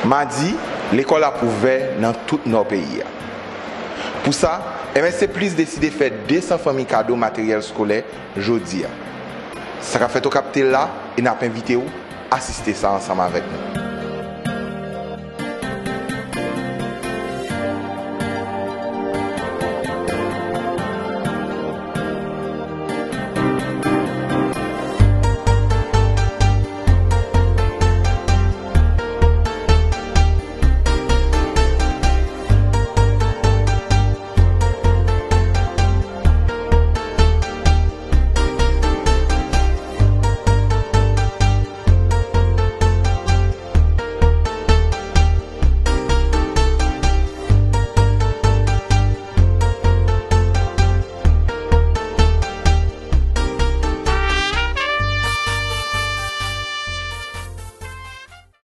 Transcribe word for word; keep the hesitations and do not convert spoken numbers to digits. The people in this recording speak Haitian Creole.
Madi, lekòl ap ouvè nan tout nò peyi a. Pou sa, M S C Plus deside fè de san fanmi kado materyèl skolè jodi a. Sa k ap fèt Okap te la e n ap envite w asiste sa ansanm avèk nou.